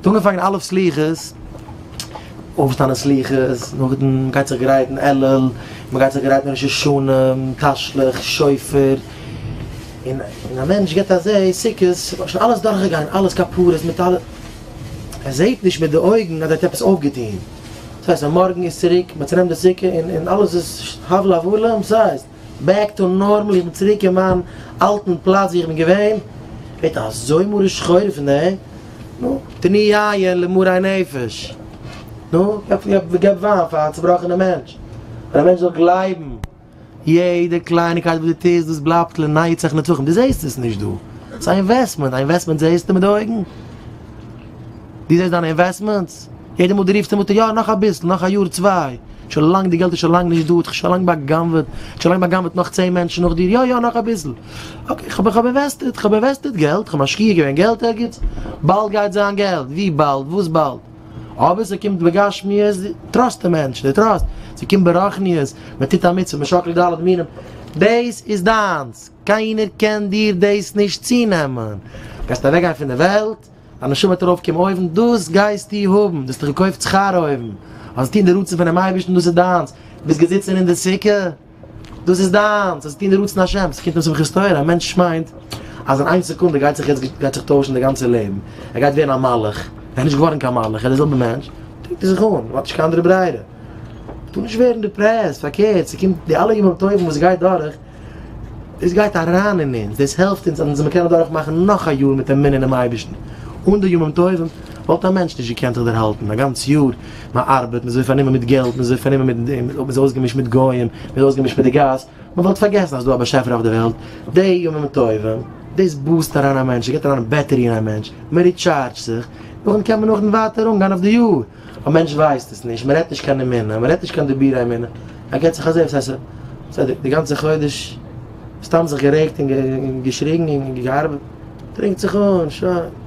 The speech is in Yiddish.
האט אנגעפאנגען א' סליחות, אויפשטאנען סליחות, נאכדעם מ'גייט זיך גרייטן אלול, מ'גייט זיך גרייטן ראש השנה, תשליך, שופר, און און א מענטש געבט א זעה סוכות, שוין אלעס דורכגעגאנגען, אלעס כפרות מיט אלע, ער זעהט נישט מיט די אויגן אז ער האט עפעס אויפגעטוהן, דאס הייסט אז מארגן איז צוריק, מען צונעמט די סוכה און און אלעס איז הבל הבלים, ס'הייסט back to normal, איך בין צוריק אין מיין אלטן פלאץ ווי איך בין געווען, ווערט אזוי מרה שחורה פון דעם, נו, תנו יין למרי נפש, נו, געב וויין פאר א צובראכענע מענטש, פאר א מענטש זאל גלייבן. יעדע קלייניקייט וואס דו טוסט דאס בלייבט לנצח נצחים, דו זעסט עס נישט דא, ס'איז א investment, א investment זעסטו מיט די אויגן? דו זעסט דיינע investments? יעדע מאל דו רופסט אים זאגט ער יא נאך אביסל, נאך א יאר צוויי, שוין לאנג די געלט איז שוין לאנג נישט דא, האט זיך שוין לאנג בא'גנב'עט, האט שוין לאנג בא'גנב'עט נאך צען מענטשן נאך דיר, יא יא נאך אביסל, okay כ'האב איך האב invested, כ'האב invested געלט, כ'האב משקיע געווען געלט ערגעץ, באלד גייט זיין געלט, ווי באלד? וואס באלד? אבער ס'קומט בגשמיות, trust די מענטש, די trust, ס'קומט ברוחניות, מען טוט א מצוה, מען שאקלט ד' מינים, דאס איז דיינס, קיינער קען דיר דאס נישט צונעמען, גייסט אוועק גיין פון די וועלט, דיין נשמה וועט ארויף קומען אויבן, דאס גייסטו האבן, דו האסט דיך געקויפט שכר אויבן, האסט געטון די רצון פונעם אייבערשטן, דאס איז דיינס, ביסט געזיצן אין די סוכה, דאס איז דיינס, האסט געטון די רצון השם, ס'קומט אום שמחת תורה, א מענטש מיינט אז אין איין סעקונדע גייט זיך יעצט גייט זיך טוישן די גאנצע לעבן, ער גייט ווערן א מלאך, ער איז נישט געווארן קיין מלאך, ער איז די זעלבע מענטש, טרינקט ער זיך אן, ער האט נישט קיין אנדערע ברירה, מ'טאר נישט ווערן depressed, פארקערט, ס'קומט די אלע ימים טובים וואס גייט דורך, דאס גייט אריין אין אונז, דאס העלפט אונז אז אונז זאל מיר קענען דורך מאכן נאך א יאר מיט אמונה אינעם אייבערשטן, אן די ימים טובים וואלט א מענטש נישט געקענט זיך דערהאלטן א גאנץ יאר, מען ארבעט, מען איז אזוי פארנומען מיט געלט, מען איז אזוי פארנומען מיט דעם, מען איז אויסגעמישט מיט גוים, מען איז אויסגעמישט מיט די גאס, מען וואלט פארגעסן אז ס'דא א באשעפער אויף די וועלט, די ימים טובים, דאס boost אריין א מענטש, ס'געבט אריין battery אין א מענטש, מען recharge ט זיך, נאכדעם קען מען נאכדעם ווייטער אנגיין אויף די יאר. א מענטש ווייסט עס נישט, מען רעדט נישט קיין אמונה, מען רעדט נישט קיין דיבורי אמונה, ער געבט זיך אזוי, וואס הייסט, די גאנצע חודש סתם זיך גערעגט און געשריגן און געארבעט, טרינקט זיך אן, שוין.